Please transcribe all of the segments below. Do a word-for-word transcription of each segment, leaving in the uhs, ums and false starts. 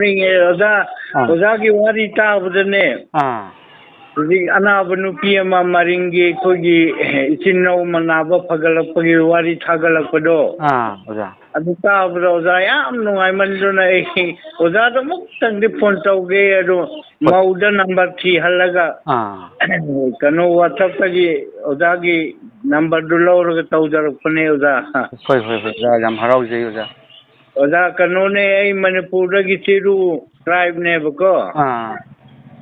ꯅꯣꯛꯅꯤꯡꯉꯦ ꯑꯣꯖꯥ꯫ ꯑꯥ꯫ ꯑꯣꯖꯥꯒꯤ ꯋꯥꯔꯤ ꯇꯥꯕꯗꯅꯦ, ꯑꯥ꯫ ꯍꯧꯖꯤꯛ ꯑꯅꯥꯕ ꯅꯨꯄꯤ ꯑꯃ ꯃꯔꯤꯡꯒꯤ ꯑꯩꯈꯣꯏꯒꯤ ꯏꯆꯤꯟ ꯏꯅꯥꯎ ꯑꯃ ꯅꯥꯕ ꯐꯒꯠꯂꯛꯄꯒꯤ ꯋꯥꯔꯤ ꯊꯥꯒꯠꯂꯛꯄꯗꯣ, ꯑꯥ, ꯑꯣꯖꯥ꯫ ꯑꯗꯨ ꯇꯥꯕꯗ ꯑꯣꯖꯥ ꯌꯥꯝ ꯅꯨꯡꯉꯥꯏꯃꯟꯗꯨꯅ ꯑꯩ ꯑꯣꯖꯥꯗ ꯑꯃꯨꯛꯇꯪꯗꯤ ꯐꯣꯟ ꯇꯧꯒꯦ, ꯑꯗꯨ ꯍꯣꯏ꯫ ꯃꯧꯗ ꯅꯝꯕꯔ ꯊꯤꯍꯜꯂꯒ, ꯑꯥ꯫ ꯀꯩꯅꯣ, WhatsApp-ꯇꯒꯤ ꯑꯣꯖꯥꯒꯤ ꯅꯝꯕꯔꯗꯨ ꯂꯧꯔꯒ ꯇꯧꯖꯔꯛꯄꯅꯦ ꯑꯣꯖꯥ꯫ ꯍꯣꯏ, ꯍꯣꯏ, ꯍꯣꯏ, ꯑꯣꯖꯥ, ꯌꯥꯝ ꯍꯔꯥꯎꯖꯩ ꯑꯣꯖꯥ꯫ ꯑꯣꯖꯥ, ꯀꯩꯅꯣꯅꯦ, ꯑꯩ ꯃꯅꯤꯄꯨꯔꯗꯒꯤ ꯆꯤꯔꯨ tribe-ꯅꯦꯕꯀꯣ꯫ ꯑꯥ꯫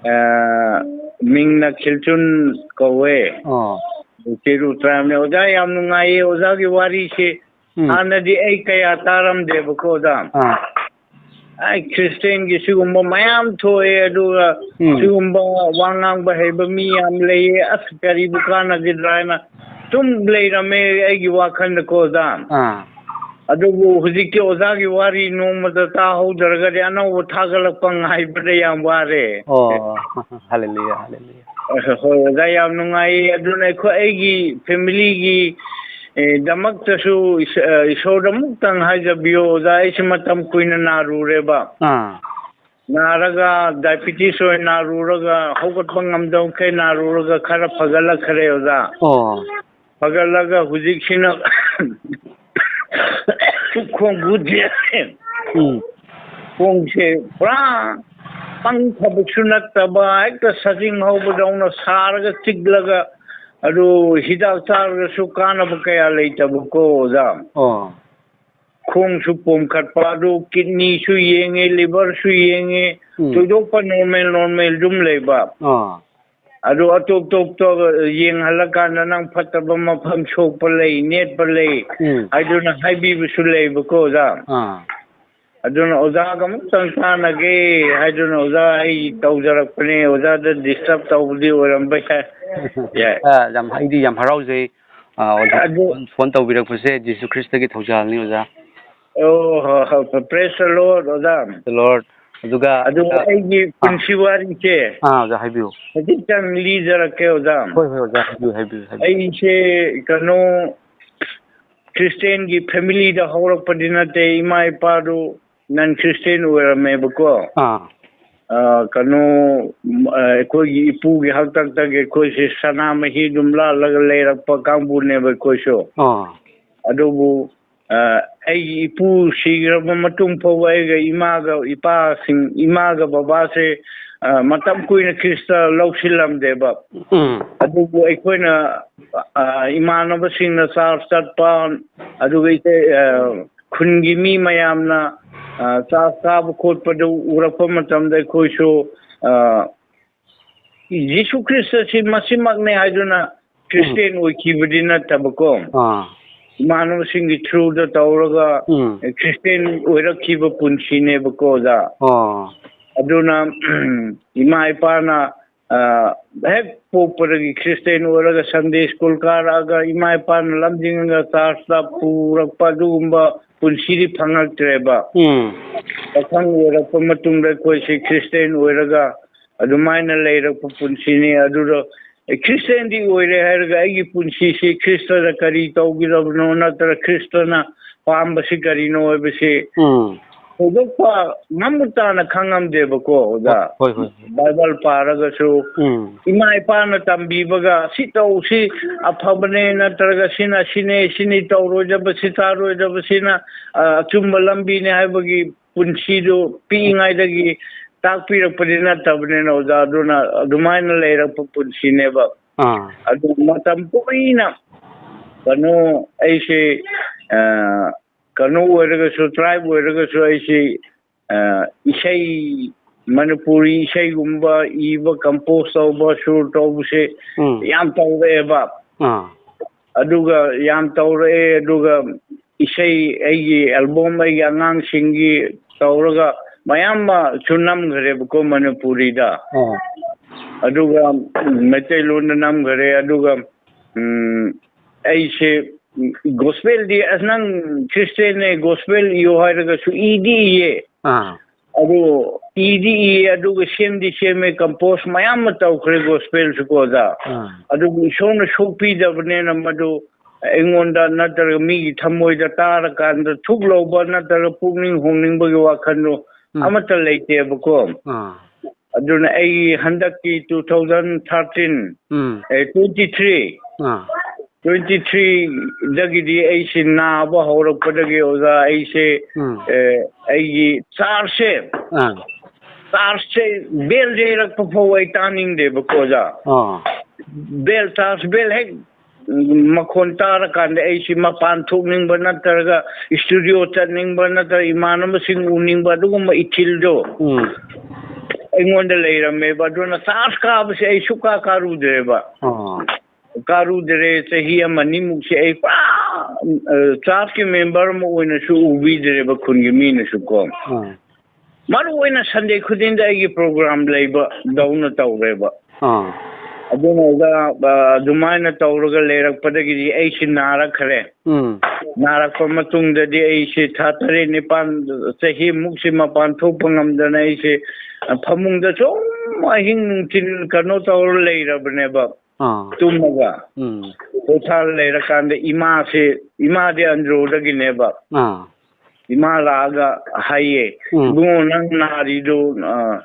ꯑ, ꯃꯤꯡꯅ ꯈꯤꯜꯆꯨꯟ ꯀꯧꯋꯦ꯫ ꯑꯣ꯫ ꯆꯤꯔꯨ tribe-ꯅꯦ꯫ ꯑꯣꯖꯥ, ꯌꯥꯝ ꯅꯨꯡꯉꯥꯏꯌꯦ ꯑꯣꯖꯥꯒꯤ ꯋꯥꯔꯤꯁꯦ꯫ ꯎꯝ꯫ ꯍꯥꯟꯅꯗꯤ ꯑꯩ ꯀꯌꯥ ꯇꯥꯔꯝꯗꯦꯕꯀꯣ ꯑꯣꯖꯥ꯫ ꯑꯥ꯫ ꯑꯩ ꯈ꯭ꯔꯤꯁꯇꯦꯟꯒꯤ ꯁꯤꯒꯨꯝꯕ ꯃꯌꯥꯝ ꯊꯣꯛꯑꯦ, ꯑꯗꯨꯒ ꯎꯝ꯫ ꯁꯤꯒꯨꯝꯕ ꯋꯥ ꯉꯥꯡꯕ ꯍꯩꯕ ꯃꯤ ꯌꯥꯝ ꯂꯩꯌꯦ, ꯑꯁ, ꯀꯔꯤꯕꯨ ꯀꯥꯟꯅꯒꯗ꯭ꯔꯥ ꯍꯥꯏꯅ ꯁꯨꯝ ꯂꯩꯔꯝꯃꯦ ꯑꯩꯒꯤ ꯋꯥꯈꯜꯗꯀꯣ ꯑꯣꯖꯥ꯫ ꯑꯥ꯫ ꯑꯗꯨꯕꯨ ꯍꯧꯖꯤꯛꯇꯤ ꯑꯣꯖꯥꯒꯤ ꯋꯥꯔꯤ ꯅꯣꯡꯃꯇ ꯇꯥꯍꯧꯗ꯭ꯔꯒꯗꯤ ꯑꯅꯧꯕ ꯊꯥꯒꯠꯂꯛꯄ ꯉꯥꯏꯕꯗ ꯌꯥꯝ ꯋꯥꯔꯦ꯫ ꯑꯣ, ꯍꯜꯂꯦꯂꯨꯌꯥ, ꯍꯜꯂꯦꯂꯨꯌꯥ꯫ ꯍꯣꯏ ꯑꯣꯖꯥ, ꯌꯥꯝ ꯅꯨꯡꯉꯥꯏꯌꯦ꯫ ꯑꯗꯨꯅ ꯑꯩꯈꯣꯏ, ꯑꯩꯒꯤ family-ꯒꯤ, ꯑꯦ, ꯗꯃꯛꯇꯁꯨ ꯏꯁ-, ꯑ, ꯏꯁꯣꯔꯗ ꯑꯃꯨꯛꯇꯪ ꯍꯥꯏꯖꯕꯤꯌꯣ ꯑꯣꯖꯥ, ꯑꯩꯁꯦ ꯃꯇꯝ ꯀꯨꯏꯅ ꯅꯥꯔꯨꯔꯦꯕ꯫ ꯑꯥ꯫ ꯅꯥꯔꯒ diabetes ꯑꯣꯏꯅ ꯅꯥꯔꯨꯔꯒ, ꯍꯧꯒꯠꯄ ꯉꯝꯗꯕꯈꯩ ꯅꯥꯔꯨꯔꯒ ꯈꯔ ꯐꯒꯠꯂꯛꯈ꯭ꯔꯦ ꯑꯣꯖꯥ꯫ ꯑꯣ꯫ ꯐꯒꯠꯂꯒ ꯍꯧꯖꯤꯛꯁꯤꯅ ꯈꯣꯡꯈꯨꯠꯁꯦ, ꯎꯝ꯫ ꯈꯣꯡꯁꯦ ꯄꯨꯔꯥ ꯄꯪꯊꯕꯁꯨ ꯅꯠꯇꯕ, ꯍꯦꯛꯇ ꯁꯖꯤꯡ ꯍꯧꯕꯗꯧꯅ ꯁꯥꯔꯒ ꯆꯤꯛꯂꯒ, ꯑꯗꯨ ꯍꯤꯗꯥꯛ ꯆꯥꯔꯒꯁꯨ ꯀꯥꯟꯅꯕ ꯀꯌꯥ ꯂꯩꯇꯕꯀꯣ ꯑꯣꯖꯥ꯫ ꯑꯣ꯫ ꯈꯣꯡꯁꯨ ꯄꯣꯝꯈꯠꯄ, ꯑꯗꯨ kidney-ꯁꯨ ꯌꯦꯡꯉꯦ, liver-ꯁꯨ ꯌꯦꯡꯉꯦ, ꯎꯝ꯫ ꯊꯣꯏꯗꯣꯛꯄ normal, normal ꯑꯗꯨꯝ ꯂꯩꯕ꯫ ꯑꯥ꯫ ꯑꯗꯨ ꯑꯇꯣꯞ ꯇꯣꯞ ꯇꯣꯞ ꯌꯦꯡꯍꯜꯂꯀꯥꯟꯗ ꯅꯪ ꯐꯠꯇꯕ ꯃꯐꯝ ꯁꯣꯛꯄ ꯂꯩ, ꯅꯦꯠꯄ ꯂꯩ ꯎꯝ꯫ ꯍꯥꯏꯗꯨꯅ ꯍꯥꯏꯕꯤꯕꯁꯨ ꯂꯩꯕꯀꯣ ꯑꯣꯖꯥ꯫ ꯑꯥ꯫ ꯑꯗꯨꯅ ꯑꯣꯖꯥꯒ ꯑꯃꯨꯛꯇꯪ ꯇꯥꯟꯅꯒꯦ ꯍꯥꯏꯗꯨꯅ ꯑꯣꯖꯥ ꯑꯩ ꯇꯧꯖꯔꯛꯄꯅꯦ꯫ ꯑꯣꯖꯥꯗ disturb ꯇꯧꯕꯗꯤ ꯑꯣꯏꯔꯝꯕ ꯌꯥꯏ꯫ ꯌꯥꯏ꯫ ꯑꯥ, ꯌꯥꯝ, ꯑꯩꯗꯤ ꯌꯥꯝ ꯍꯔꯥꯎꯖꯩ꯫ ꯑꯥ, ꯑꯣꯖꯥ ꯑꯗꯨ ꯐꯣꯟ, ꯐꯣꯟ ꯇꯧꯕꯤꯔꯛꯄꯁꯦ ꯖꯤꯁꯨ ꯈ꯭ꯔꯤꯁꯇꯒꯤ ꯊꯧꯖꯥꯜꯅꯤ ꯑꯣꯖꯥ꯫ ꯑꯣ, ꯍꯣ, ꯍꯣ, praise the Lord, ꯑꯣꯖꯥ꯫ Praise the Lord꯫ ꯑꯗꯨꯒ, ꯑꯗꯨ ꯑꯥ, ꯑꯩꯒꯤ ꯑꯥ꯫ ꯄꯨꯟꯁꯤ ꯋꯥꯔꯤꯁꯦ ꯑꯥ, ꯑꯣꯖꯥ, ꯍꯥꯏꯕꯤꯌꯨ꯫ ꯈꯖꯤꯛꯇꯪ ꯂꯤꯖꯔꯛꯀꯦ, ꯑꯣꯖꯥ꯫ ꯍꯣꯏ, ꯍꯣꯏ, ꯑꯣꯖꯥ, ꯍꯥꯏꯕꯤꯌꯨ, ꯍꯥꯏꯕꯤꯌꯨ, ꯍꯥꯏꯕꯤꯌꯨ꯫ ꯑꯩꯁꯦ, ꯀꯩꯅꯣ, ꯈ꯭ꯔꯤꯁꯇꯦꯟꯒꯤ family-ꯗ ꯍꯧꯔꯛꯄꯗꯤ ꯅꯠꯇꯦ꯫ ꯏꯃꯥ ꯏꯄꯥꯗꯨ ꯅꯟ ꯈ꯭ꯔꯤꯁꯇꯦꯟ ꯑꯣꯏꯔꯝꯃꯦꯕꯀꯣ꯫ ꯑꯥ ꯑ, ꯀꯩꯅꯣ, ꯎꯝ, ꯑ, ꯑꯩꯈꯣꯏꯒꯤ ꯏꯄꯨꯒꯤ ꯍꯥꯛꯇꯛꯇꯒꯤ ꯑꯩꯈꯣꯏꯁꯦ ꯁꯅꯥꯃꯍꯤ ꯑꯗꯨꯝ ꯂꯥꯠꯂꯒ ꯂꯩꯔꯛꯄ ꯀꯥꯡꯕꯨꯅꯦꯕ ꯑꯩꯈꯣꯏꯁꯨ꯫ ꯑꯥ ꯑꯗꯨꯕꯨ, ꯑ, ꯑꯩꯒꯤ ꯏꯄꯨ ꯁꯤꯈ꯭ꯔꯕ ꯃꯇꯨꯡ ꯐꯥꯎꯕ ꯑꯩꯒ ꯏꯃꯥꯒ ꯏꯄꯥꯁꯤꯡ, ꯏꯃꯥꯒ ꯕꯕꯥꯁꯦ, ꯑ, ꯃꯇꯝ ꯀꯨꯏꯅ ꯈ꯭ꯔꯤꯁꯇ ꯂꯧꯁꯤꯜꯂꯝꯗꯦꯕ꯫ ꯎꯝ ꯑꯗꯨꯕꯨ ꯑꯩꯈꯣꯏꯅ, ꯑ, ꯏꯃꯥꯟꯅꯕꯁꯤꯡꯅ ꯆꯥꯔꯆ ꯆꯠꯄ, ꯑꯗꯨꯒ ꯏꯇꯩ-, ꯑ, ꯈꯨꯟꯒꯤ ꯃꯤ ꯃꯌꯥꯝꯅ, ꯑ, ꯆꯥꯔꯆ ꯀꯥꯕ ꯈꯣꯠꯄꯗꯨ ꯎꯔꯛꯄ ꯃꯇꯝꯗ ꯑꯩꯈꯣꯏꯁꯨ, ꯑ, ꯖꯤꯁꯨ ꯈ꯭ꯔꯤꯁꯇꯁꯤ ꯃꯁꯤꯃꯛꯅꯦ ꯍꯥꯏꯗꯨꯅ ꯈ꯭ꯔꯤꯁꯇꯦꯟ ꯑꯣꯏꯈꯤꯕꯗꯤ ꯅꯠꯇꯕꯀꯣ꯫ ꯑꯥ ꯏꯃꯥꯟꯅꯕꯁꯤꯡꯒꯤ ꯊ꯭ꯔꯨꯗ ꯇꯧꯔꯒ ꯎꯝ ꯈ꯭ꯔꯤꯁꯇꯦꯟ ꯑꯣꯏꯔꯛꯈꯤꯕ ꯄꯨꯟꯁꯤꯅꯦꯕꯀꯣ, ꯑꯣꯖꯥ꯫ ꯑꯣ ꯑꯗꯨꯅ ꯏꯃꯥ ꯏꯄꯥꯅ, ꯑ, ꯍꯦꯛ ꯄꯣꯛꯄꯗꯒꯤ ꯈ꯭ꯔꯤꯁꯇꯦꯟ ꯑꯣꯏꯔꯒ ꯁꯟꯗꯦ ꯁ꯭ꯀꯨꯜ ꯀꯥꯔꯛꯑꯒ ꯏꯃꯥ ꯏꯄꯥꯅ ꯂꯝꯖꯤꯡꯉꯒ ꯆꯥꯔꯆꯇ ꯄꯨꯔꯛꯄ ꯑꯗꯨꯒꯨꯝꯕ ꯄꯨꯟꯁꯤꯗꯤ ꯐꯪꯉꯛꯇ꯭ꯔꯦꯕ꯫ ꯎꯝ ꯄꯥꯈꯪ ꯑꯣꯏꯔꯛꯄ ꯃꯇꯨꯡꯗ ꯑꯩꯈꯣꯏꯁꯤ ꯈ꯭ꯔꯤꯁꯇꯦꯟ ꯑꯣꯏꯔꯒ ꯑꯗꯨꯃꯥꯏꯅ ꯂꯩꯔꯛꯄ ꯄꯨꯟꯁꯤꯅꯤ꯫ ꯑꯗꯨꯗ ꯈ꯭ꯔꯤꯁꯇꯦꯟꯗꯤ ꯑꯣꯏꯔꯦ ꯍꯥꯏꯔꯒ ꯑꯩꯒꯤ ꯄꯨꯟꯁꯤꯁꯤ ꯈ꯭ꯔꯤꯁꯇꯗ ꯀꯔꯤ ꯇꯧꯒꯗꯕꯅꯣ, ꯅꯠꯇ꯭ꯔꯒ ꯈ꯭ꯔꯤꯁꯇꯅ ꯄꯥꯝꯕꯁꯤ ꯀꯔꯤꯅꯣ ꯍꯥꯏꯕꯁꯤ ꯎꯝ ꯊꯣꯏꯗꯣꯛꯄ ꯃꯃꯨꯠ ꯇꯥꯅ ꯈꯪꯉꯝꯗꯦꯕꯀꯣ, ꯑꯣꯖꯥ꯫ ꯍꯣꯏ ꯍꯣꯏ ꯕꯥꯏꯕꯜ ꯄꯥꯔꯒꯁꯨ ꯎꯝ ꯏꯃꯥ ꯏꯄꯥꯅ ꯇꯝꯕꯤꯕꯒ ꯁꯤ ꯇꯧ, ꯁꯤ ꯑꯐꯕꯅꯦ, ꯅꯠꯇ꯭ꯔꯒ ꯁꯤꯅ ꯁꯤꯅꯦ, ꯁꯤꯅꯤ ꯇꯧꯔꯣꯏꯗꯕ, ꯁꯤ ꯆꯥꯔꯣꯏꯗꯕ, ꯁꯤꯅ, ꯑ, ꯑꯆꯨꯝꯕ ꯂꯝꯕꯤꯅꯦ ꯍꯥꯏꯕꯒꯤ ꯄꯨꯟꯁꯤꯗꯨ ꯄꯤꯛꯏꯉꯩꯗꯒꯤ ꯇꯥꯛꯄꯤꯔꯛꯄꯗꯤ ꯅꯠꯇꯕꯅꯤꯅ, ꯑꯣꯖꯥ, ꯑꯗꯨꯅ ꯑꯗꯨꯃꯥꯏꯅ ꯂꯩꯔꯛꯄ ꯄꯨꯟꯁꯤꯅꯦꯕ꯫ ꯑꯥ ꯑꯗꯨ ꯃꯇꯝ ꯀꯨꯏꯅ ꯀꯩꯅꯣ, ꯑꯩꯁꯦ, ꯑ, ꯀꯩꯅꯣ ꯑꯣꯏꯔꯒꯁꯨ, ꯇ꯭ꯔꯥꯏꯕ ꯑꯣꯏꯔꯒꯁꯨ ꯑꯩꯁꯦ, ꯑ, ꯏꯁꯩ, ꯃꯅꯤꯄꯨꯔꯤ ꯏꯁꯩꯒꯨꯝꯕ ꯏꯕ, ꯀꯝꯄꯣꯖ ꯇꯧꯕ, ꯁꯨꯔ ꯇꯧꯕꯁꯦ ꯎꯝ ꯌꯥꯝ ꯇꯧꯔꯛꯑꯦꯕ꯫ ꯑꯥ ꯑꯗꯨꯒ ꯌꯥꯝ ꯇꯧꯔꯛꯑꯦ꯫ ꯑꯗꯨꯒ ꯏꯁꯩ, ꯑꯩꯒꯤ ꯑꯦꯜꯕꯝ, ꯑꯩꯒꯤ ꯑꯉꯥꯡꯁꯤꯡꯒꯤ ꯇꯧꯔꯒ ꯃꯌꯥꯝ ꯑꯃꯁꯨ ꯅꯝꯈ꯭ꯔꯦꯕꯀꯣ ꯃꯅꯤꯄꯨꯔꯤꯗ꯫ ꯑꯣ ꯑꯗꯨꯒ ꯃꯩꯇꯩꯂꯣꯟꯗ ꯅꯝꯈ꯭ꯔꯦ꯫ ꯑꯗꯨꯒ, ꯎꯝ, ꯑꯩꯁꯦ ꯒꯣꯁꯄꯦꯜꯗꯤ, "ꯑꯁ, ꯅꯪ ꯈ꯭ꯔꯤꯁꯇꯦꯟꯅꯦ, ꯒꯣꯁꯄꯦꯜ ꯏꯌꯣ" ꯍꯥꯏꯔꯒꯁꯨ ꯏꯗꯤ ꯏꯌꯦ꯫ ꯑꯥ ꯑꯗꯨ ꯏꯗꯤ ꯏꯌꯦ, ꯑꯗꯨꯒ ꯁꯦꯝꯗꯤ ꯁꯦꯝꯃꯦ, ꯀꯝꯄꯣꯖ ꯃꯌꯥꯝ ꯑꯃ ꯇꯧꯈ꯭ꯔꯦ ꯒꯣꯁꯄꯦꯜꯁꯨꯀꯣ, ꯑꯣꯖꯥ꯫ ꯑꯥ ꯑꯗꯨꯕꯨ ꯏꯁꯣꯔꯅ ꯁꯣꯛꯄꯤꯗꯕꯅꯤꯅ ꯃꯗꯨ ꯑꯩꯉꯣꯟꯗ ꯅꯠꯇ꯭ꯔꯒ ꯃꯤꯒꯤ ꯊꯃꯣꯏꯗ ꯇꯥꯔꯀꯥꯟꯗ ꯊꯨꯛ ꯂꯧꯕ ꯅꯠꯇ꯭ꯔꯒ ꯄꯨꯛꯅꯤꯡ ꯍꯣꯡꯅꯤꯡꯕꯒꯤ ꯋꯥꯈꯜꯗꯣ ꯑꯃꯠꯇ ꯂꯩꯇꯦꯕꯀꯣ꯫ ꯑꯗꯨꯅ ꯑꯩ ꯍꯟꯗꯛꯀꯤ two thousand thirteen, ꯎꯝ꯫ ꯑꯦ, twenty three, ꯑꯥ꯫ Twenty three ꯗꯒꯤꯗꯤ ꯑꯩꯁꯦ ꯅꯥꯕ ꯍꯧꯔꯛꯄꯗꯒꯤ, ꯑꯣꯖꯥ, ꯑꯩꯁꯦ, ꯎꯝ꯫ ꯑꯦ, ꯑꯩꯒꯤ ꯆꯥꯔꯖꯁꯦ, ꯑꯥ꯫ ꯆꯥꯔꯖꯁꯦ ꯕꯦꯜ ꯌꯩꯔꯛꯄ ꯐꯥꯎ ꯑꯩ ꯇꯥꯅꯤꯡꯗꯦꯕꯀꯣ, ꯑꯣꯖꯥ꯫ ꯑꯥ꯫ ꯕꯦꯜ, ꯆꯥꯔꯖ ꯕꯦꯜ ꯍꯦꯛ ꯃꯈꯣꯟ ꯇꯥꯔꯀꯥꯟꯗ ꯑꯩꯁꯤ ꯃꯄꯥꯟ ꯊꯣꯛꯅꯤꯡꯕ ꯅꯠꯇ꯭ꯔꯒ ꯏꯁꯇꯨꯗꯤꯑꯣ ꯆꯠꯅꯤꯡꯕ ꯅꯠꯇ꯭ꯔꯒ ꯏꯃꯥꯟꯅꯕꯁꯤꯡ ꯎꯅꯤꯡꯕ ꯑꯗꯨꯒꯨꯝꯕ ꯏꯊꯤꯜꯗꯣ ꯎꯝ꯫ ꯑꯩꯉꯣꯟꯗ ꯂꯩꯔꯝꯃꯦꯕ꯫ ꯑꯗꯨꯅ ꯆꯥꯔꯖ ꯀꯥꯕꯁꯦ ꯑꯩ ꯁꯨꯛꯀꯥ ꯀꯥꯔꯨꯗ꯭ꯔꯦꯕ꯫ ꯑꯣ꯫ ꯀꯥꯔꯨꯗ꯭ꯔꯦ꯫ ꯆꯍꯤ ꯑꯃ ꯑꯅꯤꯃꯨꯛꯁꯦ ꯑꯩ ꯄꯨꯔꯥ, ꯑ, ꯆꯥꯔꯖꯀꯤ ꯃꯦꯝꯕꯔ ꯑꯃ ꯑꯣꯏꯅꯁꯨ ꯎꯕꯤꯗ꯭ꯔꯦꯕ ꯈꯨꯟꯒꯤ ꯃꯤꯅꯁꯨꯀꯣ꯫ ꯑꯥ꯫ ꯃꯔꯨ ꯑꯣꯏꯅ ꯁꯟꯗꯦ ꯈꯨꯗꯤꯡꯗ ꯑꯩꯒꯤ ꯄ꯭ꯔꯣꯒ꯭ꯔꯥꯝ ꯂꯩꯕꯗꯧꯅ ꯇꯧꯔꯦꯕ꯫ ꯑꯥ꯫ ꯑꯗꯨꯅ ꯑꯣꯖꯥ, ꯑ, ꯑꯗꯨꯃꯥꯏꯅ ꯇꯧꯔꯒ ꯂꯩꯔꯛꯄꯗꯒꯤꯗꯤ ꯑꯩꯁꯤ ꯅꯥꯔꯛꯈ꯭ꯔꯦ꯫ ꯎꯝ꯫ ꯅꯥꯔꯛꯄ ꯃꯇꯨꯡꯗꯗꯤ ꯑꯩꯁꯦ ꯊꯥ ꯇꯔꯦꯠ ꯅꯤꯄꯥꯜ ꯆꯍꯤꯃꯨꯛꯁꯤ ꯃꯄꯥꯟ ꯊꯣꯛꯄ ꯉꯝꯗꯅ ꯑꯩꯁꯦ, ꯑ, ꯐꯃꯨꯡꯗ ꯁꯨꯝ ꯑꯍꯤꯡ ꯅꯨꯡꯊꯤꯜ ꯀꯩꯅꯣ ꯇꯧꯔ ꯂꯩꯔꯕꯅꯦꯕ꯫ ꯑꯥ꯫ ꯇꯨꯝꯃꯒ꯫ ꯎꯝ꯫ ꯄꯣꯊꯥꯔ ꯂꯩꯔꯀꯥꯟꯗ ꯏꯃꯥꯁꯦ, ꯏꯃꯥꯗꯤ ꯑꯟꯗ꯭ꯔꯣꯗꯒꯤꯅꯦꯕ꯫ ꯑꯥ꯫ ꯏꯃꯥ ꯂꯥꯛꯑꯒ ꯍꯥꯏꯌꯦ, ꯎꯝ꯫ "ꯏꯕꯨꯡꯉꯣ, ꯅꯪ ꯅꯥꯔꯤꯗꯣ, ꯑ,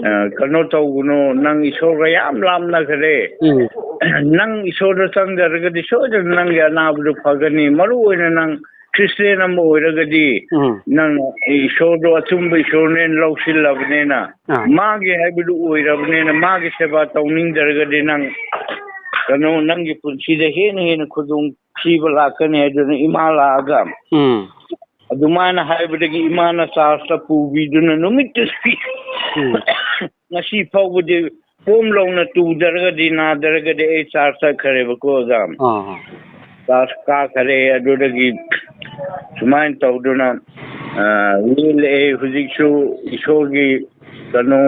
ꯑ, ꯀꯩꯅꯣ ꯇꯧꯒꯅꯨ, ꯅꯪ ꯏꯁꯣꯔꯒ ꯌꯥꯝ ꯂꯥꯞꯅꯈ꯭ꯔꯦ꯫ ꯎꯝ꯫ ꯅꯪ ꯏꯁꯣꯔꯗ ꯆꯪꯖꯔꯒꯗꯤ ꯁꯣꯏꯗꯅ ꯅꯪꯒꯤ ꯑꯅꯥꯕꯗꯨ ꯐꯒꯅꯤ꯫ ꯃꯔꯨ ꯑꯣꯏꯅ ꯅꯪ ꯈ꯭ꯔꯤꯁꯇꯦꯟ ꯑꯃ ꯑꯣꯏꯔꯒꯗꯤ ꯎꯝ꯫ ꯅꯪ ꯏꯁꯣꯔꯗꯣ ꯑꯆꯨꯝꯕ ꯏꯁꯣꯔꯅꯦꯅ ꯂꯧꯁꯤꯜꯂꯕꯅꯤꯅ, ꯑꯥ꯫ ꯃꯥꯒꯤ ꯍꯥꯏꯕꯗꯨ ꯑꯣꯏꯔꯕꯅꯤꯅ, ꯃꯥꯒꯤ ꯁꯦꯕꯥ ꯇꯧꯅꯤꯡꯗ꯭ꯔꯒꯗꯤ ꯅꯪ ꯀꯩꯅꯣ, ꯅꯪꯒꯤ ꯄꯨꯟꯁꯤꯗ ꯍꯦꯟꯅ ꯍꯦꯟꯅ ꯈꯨꯗꯣꯡ ꯊꯤꯕ ꯂꯥꯛꯀꯅꯤ" ꯍꯥꯏꯗꯨꯅ ꯏꯃꯥ ꯂꯥꯛꯑꯒ ꯎꯝ꯫ ꯑꯗꯨꯃꯥꯏꯅ ꯍꯥꯏꯕꯗꯒꯤ ꯏꯃꯥꯅ ꯆꯥꯔꯖꯇ ꯄꯨꯕꯤꯗꯨꯅ ꯅꯨꯃꯤꯠꯇꯨꯗꯒꯤ ꯎꯝ꯫ ꯉꯁꯤ ꯐꯥꯎꯕꯗꯤ ꯄꯣꯝ ꯂꯥꯎꯅ ꯇꯨꯗ꯭ꯔꯒꯗꯤ, ꯅꯥꯗ꯭ꯔꯒꯗꯤ ꯑꯩ ꯆꯥꯔꯖ ꯆꯠꯈ꯭ꯔꯦꯕꯀꯣ, ꯑꯣꯖꯥ꯫ ꯑꯥ, ꯑꯥ꯫ ꯆꯥꯔꯖ ꯀꯥꯈꯔꯦ꯫ ꯑꯗꯨꯗꯒꯤ ꯁꯨꯃꯥꯏꯅ ꯇꯧꯗꯨꯅ, ꯑ, ꯂꯦꯜꯂꯛꯑꯦ꯫ ꯍꯧꯖꯤꯛꯁꯨ ꯏꯁꯣꯔꯒꯤ ꯀꯩꯅꯣ,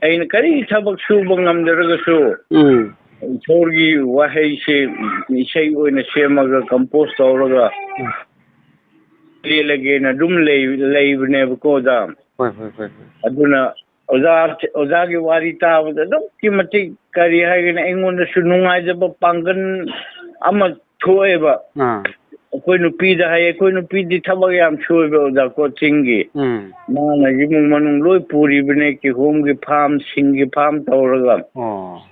ꯑꯩꯅ ꯀꯔꯤ ꯊꯕꯛ ꯁꯨꯕ ꯉꯝꯗ꯭ꯔꯒꯁꯨ ꯎꯝ꯫ ꯏꯁꯣꯔꯒꯤ ꯋꯥꯍꯩꯁꯦ ꯏꯁꯩ ꯑꯣꯏꯅ ꯁꯦꯝꯃꯒ ꯀꯝꯄꯣꯖ ꯇꯧꯔꯒ ꯎꯝ꯫ ꯂꯦꯜꯂꯒꯦꯅ ꯑꯗꯨꯝ ꯂꯩ-, ꯂꯩꯕꯅꯦꯕꯀꯣ, ꯑꯣꯖꯥ꯫ ꯍꯣꯏ, ꯍꯣꯏ, ꯍꯣꯏ, ꯍꯣꯏ꯫ ꯑꯗꯨꯅ ꯑꯣꯖꯥ, ꯑꯣꯖꯥꯒꯤ ꯋꯥꯔꯤ ꯇꯥꯕꯗ ꯑꯗꯨꯛꯀꯤ ꯃꯇꯤꯛ, ꯀꯔꯤ ꯍꯥꯏꯒꯅꯤ, ꯑꯩꯉꯣꯟꯗꯁꯨ ꯅꯨꯡꯉꯥꯏꯖꯕ ꯄꯥꯡꯒꯜ ꯑꯃ ꯊꯣꯛꯑꯦꯕ꯫ ꯑꯥ꯫ ꯑꯩꯈꯣꯏ ꯅꯨꯄꯤꯗ ꯍꯥꯏꯌꯦ, ꯑꯩꯈꯣꯏ ꯅꯨꯄꯤꯗꯤ ꯊꯕꯛ ꯌꯥꯝ ꯁꯨꯑꯦꯕ ꯑꯣꯖꯥ ꯀꯣ, ꯆꯤꯡꯒꯤ꯫ ꯎꯝ꯫ ꯃꯥꯅ ꯏꯃꯨꯡ ꯃꯅꯨꯡ ꯂꯣꯏ ꯄꯨꯔꯤꯕꯅꯦ, ꯀꯤꯍꯣꯝꯒꯤ ꯐꯥꯔꯝ, ꯁꯤꯡꯒꯤ ꯐꯥꯔꯝ ꯇꯧꯔꯒ꯫ ꯑꯣ꯫